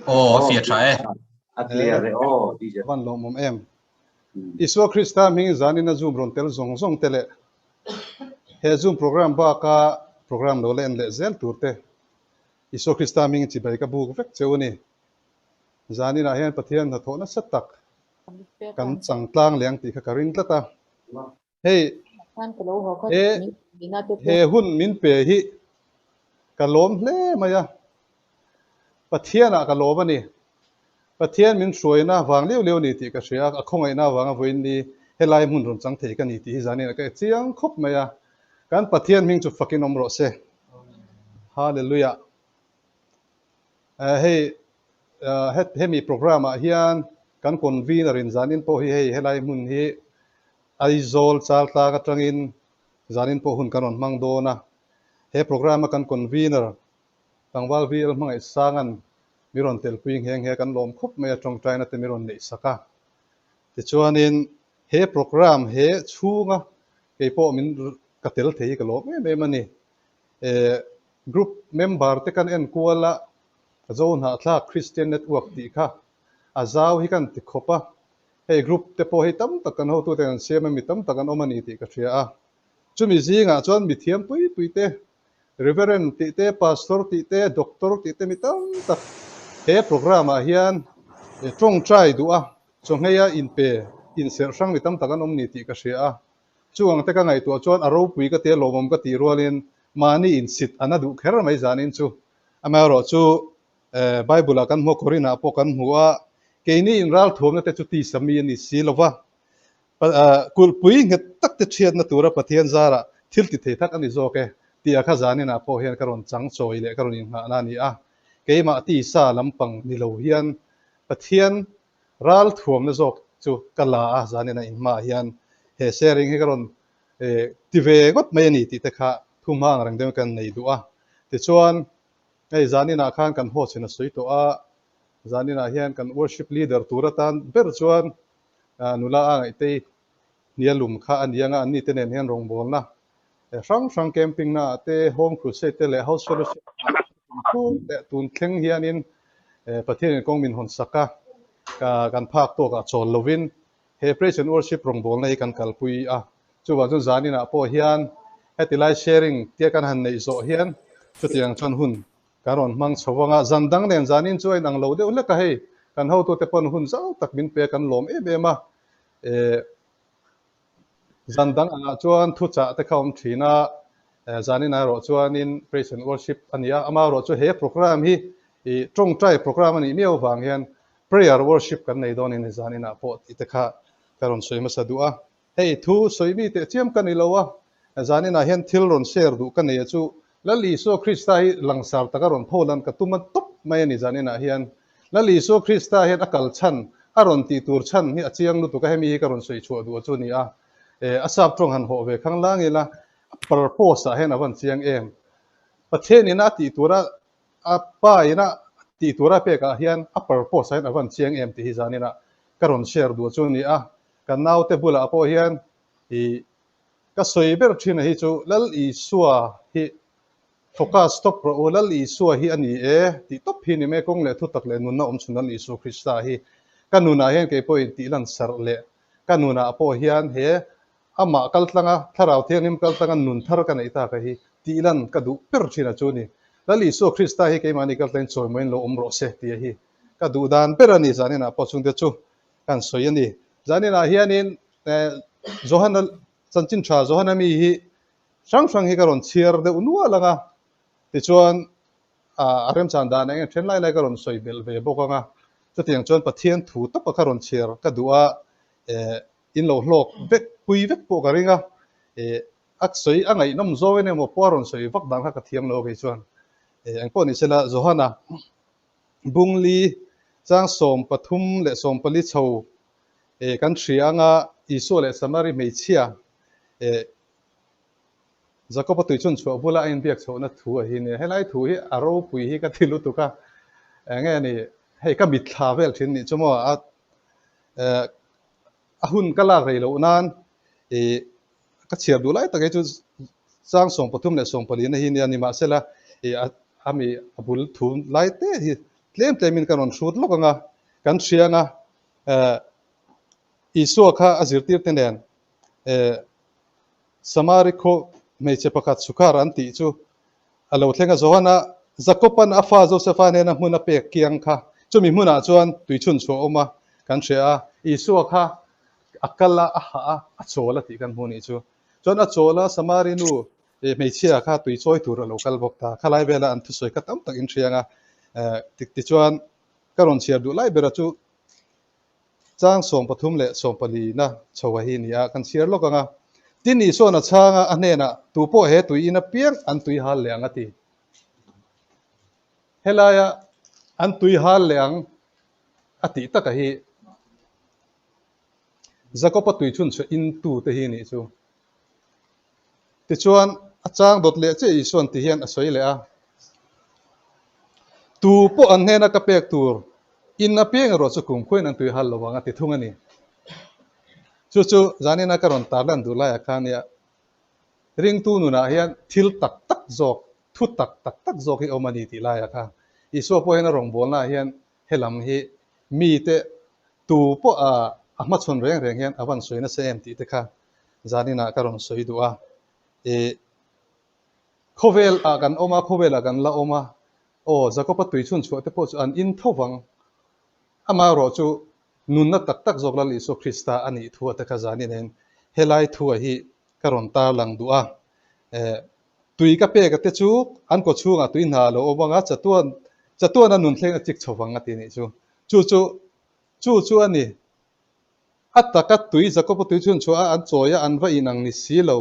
Aw, a fiah tha e. A clear e aw, DJ. Van lawmawm em. Isua Krista hming zanin a Zoom rawn tel zawng zawng te leh he Zoom program baka program lo la en leh zel tur te Isua Krista hming chibai ka buk vek cheu a ni. Zaninah hian Pathian hnathawh nasa tak kan chang tlang leh ang tih kha ka ring tlat a. Hei he he hun min pe hi ka lawm hle mai a, Pathianah ka lawm a ni. Pathian min hruaina vang liau liau a ni tih ka hria a, a khawngaihna avanga vawiin ni helai hmun rawn chang thei ka ni tih hi zanin ka chiang khawp mai a. Kan Pathian hming chu fakin awm rawh se. Hallelujah. Hei hemi program ah hian kan convener in zanin pawh hi hei helai hmun hi Aizawl Chaltlang atangin zanin pawh hun kan rawn hmang dawn a. He program a kan convener Tlangval VL Hmangaihsanga'n mi rawn telpui nghe nghe kan lawm khawp mai a tawngtaina te mi rawn neih sak a. Tichuanin he program he chhunga kei pawh min ka tel thei hi ka lawm em em a ni. Group member te kan enkual a, Zohnahthlak Christian Network tih kha a zau hi kan ti khawp a. Hei group te pawh hi tam tak kan hotute an siam a, mi tam tak an awm a ni tih ka hria a. Chumi zingah chuan mi thiam pui pui te, Reverend tih te, Pastor tih te, Doctor tih te mi tam tak he program ah hian tawngtai duh a, chawhngheia inpe, inserh hrang mi tam tak an awm ni tih ka hria a. Chuang te ka ngaihtuah chuan a ropui ka tia lawmawm ka tih rualin mahni insit an a duh kher mai zanin chu. Amaherawhchu Bible ah kan hmu a, Korinah pawh kan hmu a, keini inralthuamna te chu tisa mi a ni si lo va, kulhpui nghet tak te chhiatna tura Pathian zarah thil ti thei tak a ni zawk e tih a kha zaninah pawh hian ka rawn chang chawi leh ka rawn inngahna a ni a. Keimah tisa lampang ni lo hian Pathian ralthuamna zawk chu ka la a, zaninah inhmaah hian he sharing hi ka rawn ti ve ngawt mai a ni tih te kha thu hmang reng deuhin kan nei duh a. Tichuan, Hei zaninah khan kan host in a sawi tawh a, zaninah hian kan worship leader tur atan ber chuan nula a ngaihtei hnialum kha a ni anga anni te nen hian rawngbawlna hrang hrang camping na ah te, home crusade te leh house fellowship ah te leh tun thleng hianin Pathian in kawng min hawn sak a, kan phak tawk ah chawl lovin He Praise and Worship rawngbawlna hi kan kalpui a, chuvang chuan zaninah pawh hian heti lai sharing tia kan han neih zawh hian chutiang chuan hun kan rawn hmang chho vang a, zan dang nen zanin chu a inang lo deuh hlek a, hei kan hotute pawn hun zau tak min pe a, kan lawm em em a, eh zan dang angah chuan thuchah te kha awm thin a, zanin erawh chuanin Praise and Worship a ni a, amaherawh chu he program hi ih tawngtai program a nih miau vang hian Prayer worship kan nei dawn in zan inah pawh tih te kha ka rawn sawi hmasa duh a. Hei thu sawi mi teh chiam ka ni lo a, zan inah hian thil rawn share duh ka nei a chu Lal Isua Krista hi langsar taka rawn tho lan ka tum a tawp mai a ni zan inah hian. Lal Isua Krista hian a kal chhan, a rawn tih tur chhan hi a chiang lutuk a, hemi hi ka rawn sawi chhuah duh a chu ni a. A sap tawng han hawh ve khang lang ila, a purpose ah hian a van chiang em. Pathian ina a tih tura A pa ina tih tura pekah hian a purpose ah hian a van chiang em tih hi zaninah ka rawn share duh chu a ni a. Kan naute bulah pawh hian ih ka sawi ber thin a hi chu Lal Isua hi focus tawp rawh u, Lal Isua hi a ni e tih tawp hi ni mai kawng leh thutak leh nunna awm chhun Lal Isua Krista hi ka nunah hian kei pawhin tih lan sarh leh ka nunah pawh hian he Amah kal tlanga Thlarau Thianghlim kal tlanga nun thar ka neih tak a hi tih lan ka duh ber thin a chu ni. Lal Isua Krista hi keimahni kal tlangin chawimawiin lo awm rawh se tih a hi ka duh dan ber a ni. Zaninah pawh chungte chu kan sawi a ni. Zaninah hianin Johana chanchin tha Johana mi hi hrang hrang hi ka rawn chhiar deuh nual ang a, tichuan a remchan dan eng then lai lai ka rawn sawi belh ve bawk ang a. Chutiang chuan Pathian thu tawpa ka rawn chhiar ka duh a, In lo hlawk vek pui vek pawh ka ring a, eh a sawi a ngaihnawm zawng in emaw pawh a rawn sawi vak dan kha ka thiam lo kei chuan. Eh engpawh ni sela Johana Bungli chang 13 leh 14 chho eh kan hria anga Isua leh Samari hmeichhia eh Jakob-a tui chhun chhuah bula a inbiak chhohna thu a hi nia. Helai thu hi a ropui hi ka ti lutuk a, enge ni hei ka mitthla vel thin nih chu maw a eh a hun ka lak rei loh nan ih ka chhiar duh lai tak hi chu chang 13 leh 14 na hi nia nimahsela ih a ami a bul thu lai te hi tlem tlemin kan rawn hrut lawk ang a, kan hria ang a, Isua kha a zirtirte nen Samari khaw hmeichhe pakhat Sukhar an tih chu a lo thleng a, Johana Jakoban a fa Josefa nena hmun a pek kiang kha chumi hmunah chuan tuichhun chhuah awm a kan hria a, Isua kha a kal a, a hah a, a chawl a tih kan hmuh nih chu. Chuan a chawl a, Samari nu hmeichhia kha tui chawi tur a lo kal bawk ta. Khalai vela an thusawi kha tam tak in hria ang a, tichuan ka rawn chhiar duh lai bera chu Chang 34 leh 40 na chho a hi ni a, kan chhiar lawk ang a. Tin Isuan a chhang a, a hnenah, Tu pawh he tui in apiang an tui hal leh ang a ti. Helaia an tui hal leh ang a tih taka hi Jakob-a tui chhun chhuah in tu te hi nih chu. Tichuan, a chang dawt leh chiah Isuan ti hian a sawi leh a, Tu pawh an hnena ka pek tur in apiang erawh chu kumkhuain an tui hal lo ang a ti thung a ni. Chu chu zanina ka rawn tarlan duh laiah khan nia ringtu nunah hian thil tak tak zawk, thu tak tak tak zawk hi awm a ni tih laiah kha Isua pawh hian a rawngbawlnaah hian helam hi mite tu pawh a hmachhawn reng reng hian a van sawi nasa em tih te kha zaninah ka rawn sawi duh a, ih khawvel ah kan awm a, khawvel ah kan la awm a, aw Jakob-a tui chhun chhuah te pawh chu an in tho vang, amaherawh chu nunna tak tak zawk Lal Isua Krista a nih thu a te kha zanin hian helai thu ah hi ka rawn tarlang duh a, eh tui ka pek a te chu an kaw chhungah tui hna a lo awm ang a, chatuan chatuan a nun thleng a chik chho vang a ti nih chu, chu chu chu chu a ni. A taka tui Jakob-a tui chhun chhuah a an chawi a, an va inang ni si lo.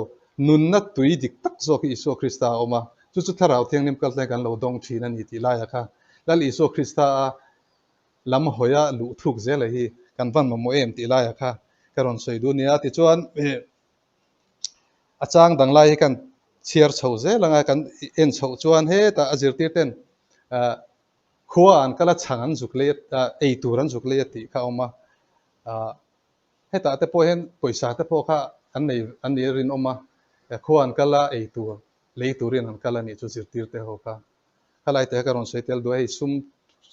Nunna tui dik tak zawk hi Isua Krista a awm a, chu chu Thlarau Thianghlim kaltleng kan lo dawng thin a ni tih laiah kha Lal Isua Krista a lam hawia luh thuk zel hi kan van mamawh em tih laiah kha ka rawn sawi duh nia. Tichuan a chang dang lai hi kan chhiar chho zel anga kan en chhoh chuan hetah a zirtir ten Khua an kal a chhang an zuk lei a, ei tur an zuk lei a tih kha a awm a. Hetah te pawh hian pawisa te pawh kha an nei an nih a rinawm a, khua an kal a ei tur lei turin an kal a nih chu zirtir te ho kha. Khalai te kha ka rawn sawi tel duh a, hei sum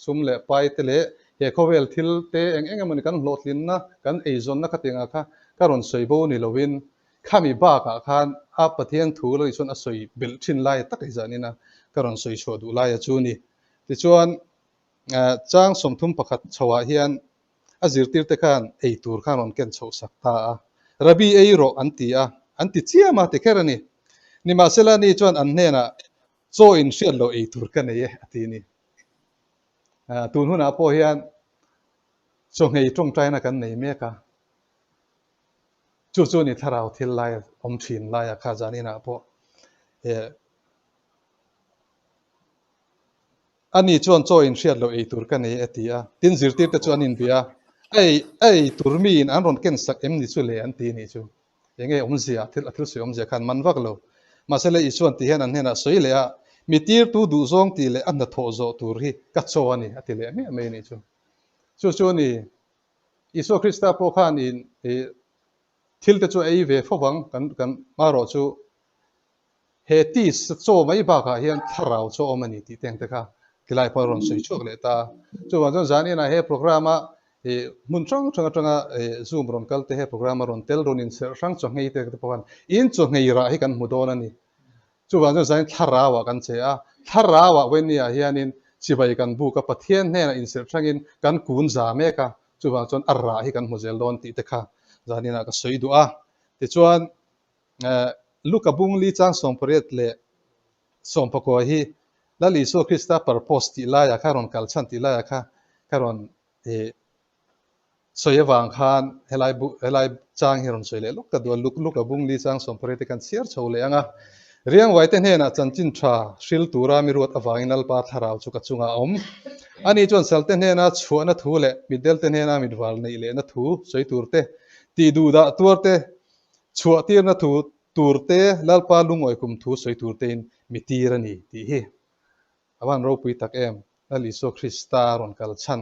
sum leh pai te leh he khawvel thil te eng eng emawni kan hlawhtlinna kan eizawnna khatiangah kha ka rawn sawi bo ni lovin Khami bakah khan a Pathian thu lo chuan a sawi belh thin lai tak hi zanin a ka rawn sawi chhuah duh laia chu ni. Tichuan chang 31 chhoah hian a zirtirte khan ei tur khan rawn ken chhoh sak ta a. Rabbi ei rawh an ti a, an ti chiam a ti kher a ni. Nimahsela ni chuan an hnenah chaw in hriat loh ei tur ka nei e a ti a ni. Tun hunah pawh hian chawhmei tawngtaina kan nei mek a. Chu chu ni thlarau thil lai awm thin laia kha zaninah pawh eh ani chuan chaw in hriat loh ei tur ka nei a ti a, tin zirtirte chu an inbia a, a ei a ei tur miin an rawn ken sak em ni chu le an ti nih chu. Enge awmzia thil a thil sawi awmzia khan man vak lo. Mahse le Isuan ti hian an hnenah sawi leh a, mi tirtu duhzawng tih leh a hnathawh zawh tur hi ka chaw a ni a ti leh miah mai nih chu. Chu chu ni Isua Krista pawh khan in ih thil te chu a ei ve fo vang kan kan hmarawh chu he tis chaw mai bakah hian thlarau chaw awm a ni tih te ang te kha tilai pawh a rawn sawi chhuak leh ta. Chuvang chuan zaninah he program a ih hmun hrang hrang atanga ih Zoom rawn kal te he program a rawn tel rawn inserh hrang chawnghei te te pawh khan in chawnghei rah hi kan hmu dawn a ni. Chuvang chuan zanin thlarauah kan che a, thlarauah Wenny-ah hianin chibai kan buk a, Pathian hnenah inserh hrangin kan kun za mek a, chuvang chuan a rah hi kan hmu zel dawn tih te kha zaninah ka sawi duh a. Tichuan, Luka bung li chang 88 leh 19 hi Lal Isua Krista purpose tih laiah kha rawn kal chhan tih laiah kha ka rawn Sawi avang khan helai bu helai chang hi rawn sawi leh lawk ta duh a, luk luk a bung li chang 18 te kan chhiar chho leh ang a. Riangvai te hnenah chanchin tha hril tura mi ruat avangin Lalpa thlarau chu ka chungah a awm. Ani chuan salte hnena chhuahna thu leh mitdel te hnena mitval neih lehna thu sawi tur te, tih duh dah tuar te, chhuah tirna thu tur te, Lalpa lungawi kum thu sawi tur tein mi tir a ni tih hi a van ropui tak em. Lal Isua Krista rawn kal chhan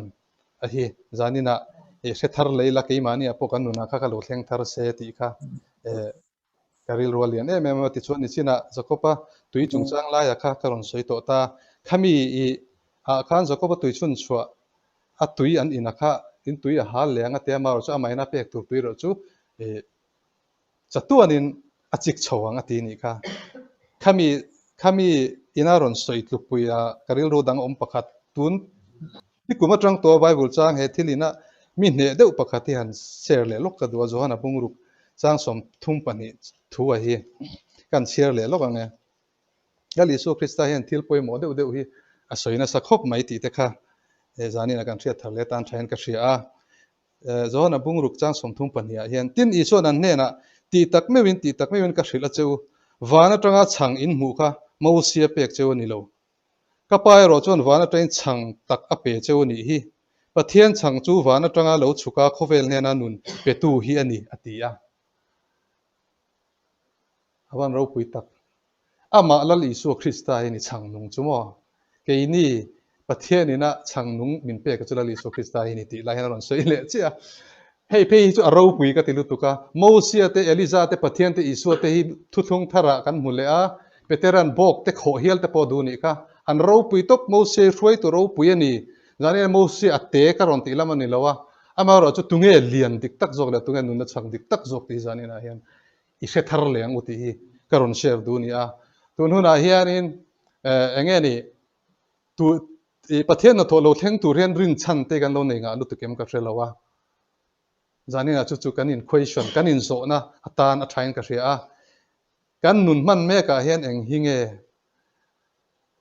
a hi zaninah i hre thar lei la keimahni ah pawh kan nunah kha ka lo thleng thar se tih kha eh ka rilru a lian em em a tichuan nichinah Jakob-a tui chungchang laia kha ka rawn sawi tawh ta khami i Ah khan Jakoba tui chhun chhuah a tui an in a kha in tui a hal leh ang a tia amaherawh chu amahin a pek tur tui erawh chu ih chatuanin a chik chho ang a ti nih kha. Khami khami ina rawn sawi tlukpui a ka rilru dang awm pakhat tun nikum atang tawh Bible chang he thil ina mi hneh deuh pakhat hi han share leh lawk ka duh a Johana bungruk chang 32 thu a hi kan chhiar leh lawk ang e. Lal Isua Krista hian thil pawimawh deuh deuh hi a sawi nasa khawp mai tih te kha zanin a kan hriat thar leh tan thain ka hria a. Johana bungruk chang 32 ah hian tin Isua'n an hnenah tih tak meuhin tih tak meuhin ka hrilh a che u, van atanga chhang in hmuh kha Mosia pek cheu a ni lo. Ka pa erawh chuan van atangin chhang tak a pe cheu a nih hi. Pathian chhang chu van atanga lo chhuka khawvel hnena nun petu hi a ni, a ti a. A van ropui tak. Amah Lal Isua Krista hi ni chhang nung chu maw? Keini Pathian ina chhang nung min pek chu Lal Isua Krista hi ni tih lai hian a rawn sawi leh chiah a. Hei phei hi chu a ropui ka ti lutuk a. Mosia te, Elija te, Pathian te, Isua te hi thuthlung tharah kan hmu leh a. Peteran bawk te khawh hial te pawh duh nih kha. An ropui tawp Mosia hi hruaitu ropui a ni. Zan hian Mosia a te ka rawn tih lam a ni lo a. Amaherawh chu tunge lian dik tak zawk leh tunge nunna chhang dik tak zawk tih hi zan inah hian i hre thar leh ang u tih hi ka rawn share duh a ni a. Tun hunah hianin eng nge ni tu Pathian hnathawh lo thleng tur hian rinchhan te kan lo nei ngah lutuk em ka hre lo a. Zaninah chu chu kan in question, kan inzawhna atan a thain ka hria a. Kan nun hman mekah hian eng hi nge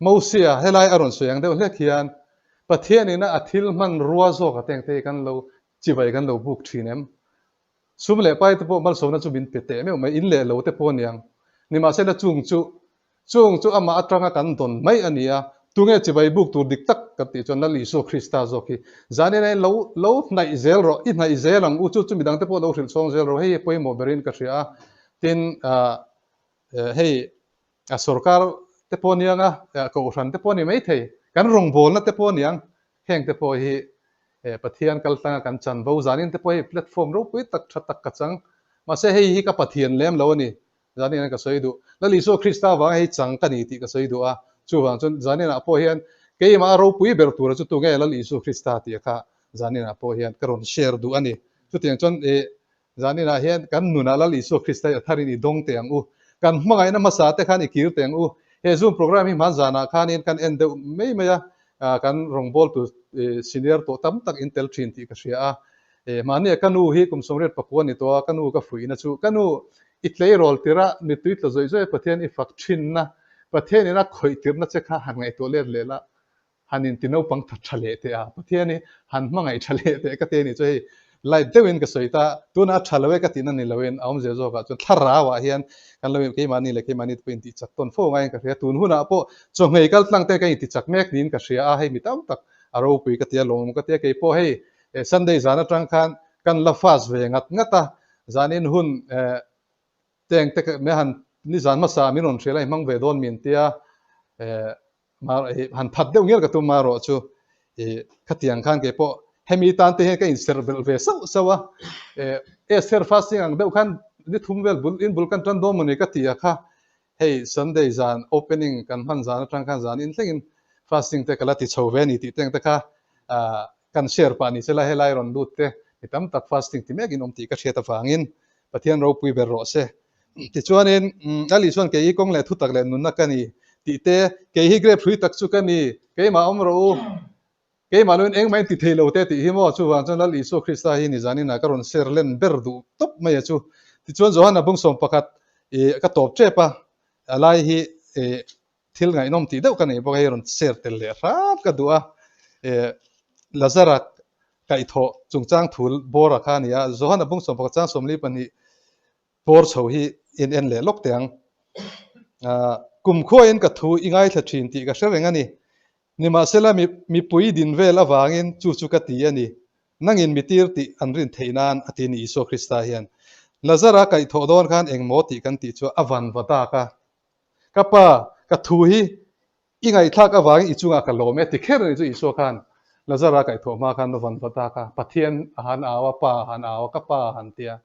Mosia helai a rawn sawi ang deuh hlek hian Pathianina a thil hman rua zawk a teng te hi kan lo chibai kan lo buk thin em? Sum leh pai te pawh malsawmna chu min pe teh meuh mai, in leh lo te pawh aniang. Nimahsela chung chu, chung chu amah atanga kan dawn mai a ni a, tunge chibai buk tur dik tak kan tih chuan Lal Isua Krista zawk hi zanin a lo lo hnaih zel rawh, i hnaih zel ang u, chu chu midang te pawh lo hrilh chhawng zel rawh, hei hi pawimawh berin ka hria a, tin ah hei a sorkar te pawh aniang a, kohhran te pawh a ni maithei, kan rawngbawlna te pawh aniang, heng te pawh hi Pathian kaltlanga kan chanvo zanin te pawh hei platform ropui tak tha tak ka chang. Mahse hei hi ka Pathian lem lo a ni, zanin ka sawi duh. Lal Isua Krista avanga hei chang ka ni tih ka sawi duh a, chuvang chuan zaninah pawh hian keimah ropui ber tura chu tunge Lal Isua Krista tih kha zaninah pawh hian ka rawn share duh a ni. Chutiang chuan Zaninah hian kan nunah Lal Isua Krista hi a tharin i dawng teh ang u. Kan hmangaihna hmasa te khan i kir teh ang u. He Zoom program hi hman zanah khanin kan en deuh mai mai a, kan rawngbawltu senior tawh tam tak in tel thin tih ka hria a. Mahni ka nu hi kum 89 a ni tawh a, ka nu ka fuihna chu ka nu i tleirawl tirh a, mittui tla zawih zawih a Pathian i fak thinna, Pathianin a khawih tirhna che kha han ngaihtuah let leh la, han inti naupang tha tha leh teh a, Pathian hi han hmangaih tha leh teh ka ti a nih chu hei light deuhin ka sawi ta, tunah a tha lo e ka tihna ni loin a awmzia zawkah chuan thlarauah hian kan lo keimahni leh keimahni te pawh intih chak tawn fo ngaiin ka hria, tun hunah pawh chawhmei kal tlang te kan inti chak mek niin ka hria a, hei mi tam tak a ropui ka ti a, lawmawm ka ti a, keipawh hei Sunday zan atang khan kan la fast ve ngat ngat a, zanin hun teng te me han nizan hmasa min rawn hrilh a i hmang ve dawn min tia han phat deuh ngial ka tum a erawh chu ih khatiang khan kei pawh hemi tan te hian ka inserh belh ve sauh sauh a Esther fasting ang deuh khan ni thum vel bul in bul kan tan dawn mawni ka ti a kha hei Sunday zan opening kan hman zan atang khan zan in thlengin fasting te ka la ti chho ve a ni tih te ang te kha kan share pah ni sela helai rawn lut te mi tam tak fasting ti mek in awm tih ka hriat avangin Pathian ropui ber rawh se. Tichuanin, Ali chuan kei hi kawng leh thutak leh nunna ka ni tih te, kei hi grape hrui tak chu ka ni, keimah awm rawh u, keimah loin engmah in ti thei lo te tih hi maw? Chuvang chuan Lal Isua Krista hi nizanin ah ka rawn ser len ber duh tawp mai a chu. Tichuan Johana bung 11 i ka tawp tep a, a lai hi i thil ngaihnawm tih deuh ka nei bawk a, hei rawn share tel leh hram ka duh a. Lazara kaihthawh chungchang thu bawr a kha a ni a, Johana bung 11 chang 42 bawr chho hi in en leh lawk teh ang. Kumkhuain ka thu i ngaithla thin tih ka hre reng a ni. Nimahsela mipui din vel avangin chu chu ka ti a ni. Nangin mi tir tih an rin theih nan a ti ni Isua Krista hian. Lazara kaihthawh dawn khan engmaw tih kan tih chu a van va dak a. Ka pa, ka thu hi i ngaihthlak avangin i chungah ka lawm e ti kher a ni chu Isua khan Lazara kaihthawh hma khan a van va tak a, Pathian a han au a, Pa a han au a, ka Pa a han ti a.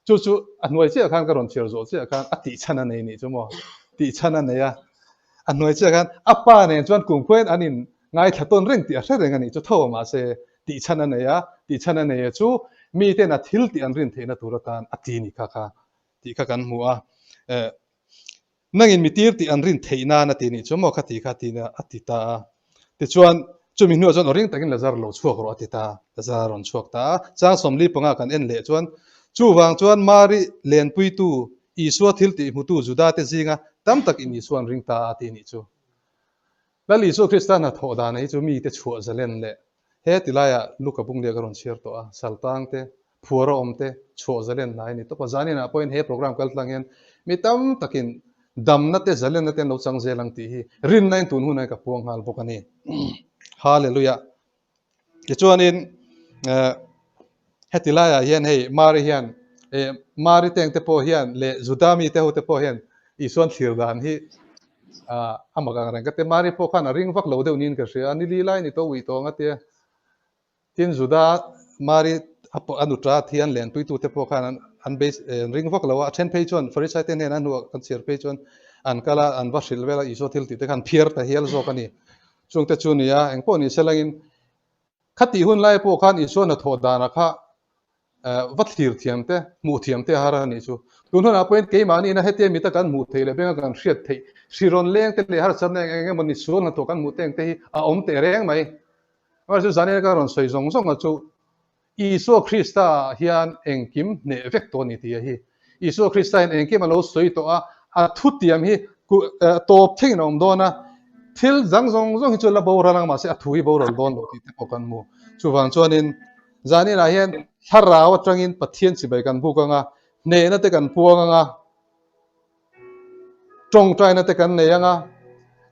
Chu chu a hnuai chiah khan ka rawn chhiar zawh chiah khan a tihchhan a nei nih chu maw? Tihchhan a nei a. A hnuai chiah khan a Pa nen chuan kumkhuain an in. Ngaithla tawn reng tih a hre reng a nih chu tho a mahse tih chhan a nei a, tih chhan a nei a chu miten a thil tih an rin theihna tur atan a ti ni kha kha tih kha kan hmu a. Eh, nangin mi tir tih an rin theih nan a ti nih chu maw kha ti kha tiin a ti ta a. Tichuan, chumi hnuah chuan aw ring takin Lazar lo chhuak rawh a ti ta a, Lazar a rawn chhuak ta a. Chang 45 kan en leh chuan, Chuvang chuan Mari lenpuitu Isua thil tih hmutu Juda te zinga tam takin Isua an ring ta a ti nih chu. Lal Isua Krista hnathawh dana hi chu mite chhuah zalen leh he ti laiah Luka bung leh ka rawn chhiar tawh a, saltang te, phuar a awm te chhuah zalen hnai a ni tawp a. Zaninah pawhin he program kal tlang hian mi tam takin damna te zalenna te an lo chang zel ang tih hi rinna in tun hunah hian ka puang nghal bawk a ni. Hallelujah. Tichuanin eh heti laiah hian hei Mari hian eh Mari teng te pawh hian leh Juda mi te ho te pawh hian Isuan thlir dan hi ah a mak ang reng ka ti. Mari pawh khan a ring vak lo deuh niin ka hria a, ni li lai ni tawh uih tawh ang a tia. Tin Juda Mari a pawh a nuta thian lenpuitu te pawh khan an an base an ring vak lo a, a then phei chuan Farisai te hnenah an hnuah kan chhiar phei chuan an kal a, an va hrilh vel a Isua thil tih te khan an phiar ta hial zawk a ni. Chungte chu nia, engpawh ni se langin khatih hun lai pawh khan Isua hnathawh danah kha va thlir thiam te, hmuh thiam te a har a nih chu. Tun hunah pawhin keimahniina hetia mita kan hmuh theih leh benga kan hriat theih hri rawn leng te leh harsatna eng eng emaw ni sual hnathawh kan hmuh te ang te hi a awm teh reng mai. Amaherawhchu zanin ka rawn sawi zawng zawng a chu Isua Krista ah hian engkim hneh vek tawh a ni tih a hi. Isua Krista hian engkim a lo sawi tawh a, a thutiam hi tawp thengin a awm dawn a, thil dang zawng zawng hi chu la boral ang mahse a thu hi boral dawn lo tih te pawh kan hmu. Chuvang chuanin zaninah hian thlarau atangin Pathian chibai kan buk ang a, hnehna te kan puang ang a, Tawngtaina te kan nei anga,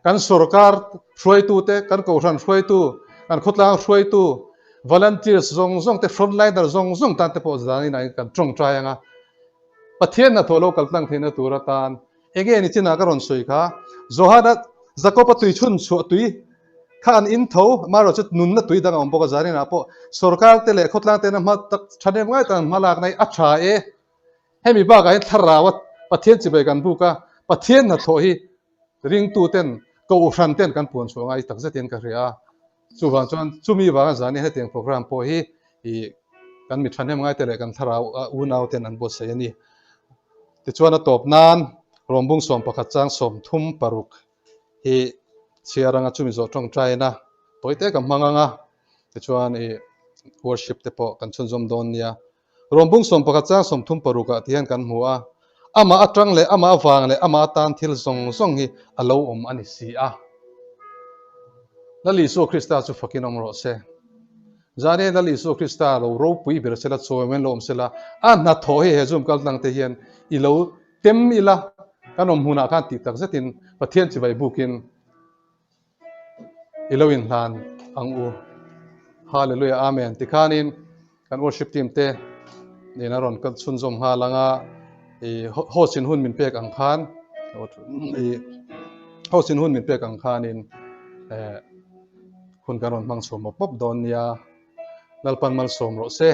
kan sorkar hruaitute, kan kohhran hruaitu, kan khawtlang hruaitu, volunteers zawng zawng te, frontliner zawng zawng tan te pawh zanin ah kan tawngtai anga, Pathian hnathawh lo kal tlang theihna tur atan enge ni chinah ka rawn sawi kha, Johana Jakob-a tui chhun chhuah tui kha an in tho, amaherawh chu nunna tui dang a awm bawk a, zanin ah pawh sorkar te leh khawtlang tena hma tak thahnem ngai tak an hma lakna hi a tha e. Hemi bakah hian thlarau a Pathian chibai kan buk a, Pathian hnathawh hi ringtuten, kohhran ten kan puan chhuah ngai tak zetin ka hria a. Chuvang chuan chumi vanga zan hi hetiang program pawh hi ih kan mi thahnem ngaite leh kan thlarau a unau ten an buatsaih a ni. Tichuan a tawp nan Rawmbung 11 chang 36 hi chhiar anga chumi zawh tawngtaina tawite ka hmang anga tichuan ih worship te pawh kan chhunzawm dawn nia. Rawmbung 11 chang 36 ah ti hian kan hmu a, amah atang leh amah avang leh amah atan thil zawng zawng hi a lo awm a ni si a. Lal Isua Krista chu fakin awm rawh se. Zane Lal Isua Krista lo ropui ber sela, chawimawiin lo awm sela, a hnathawh hi he Zoom kaltlang te hian i lo tem ila, kan awm hmunah khan tih tak zetin Pathian chibai bukin I lo inhlan ang u. Hallelujah Amen. Tikhanin kan worship team te nen a rawn kal chhunzawm nghal anga i host in hun min pek ang khan i host in hun min pek ang khanin eh hun kan rawn hmang chhuah mawp mawp dawn nia. Lalpan malsawm rawh se.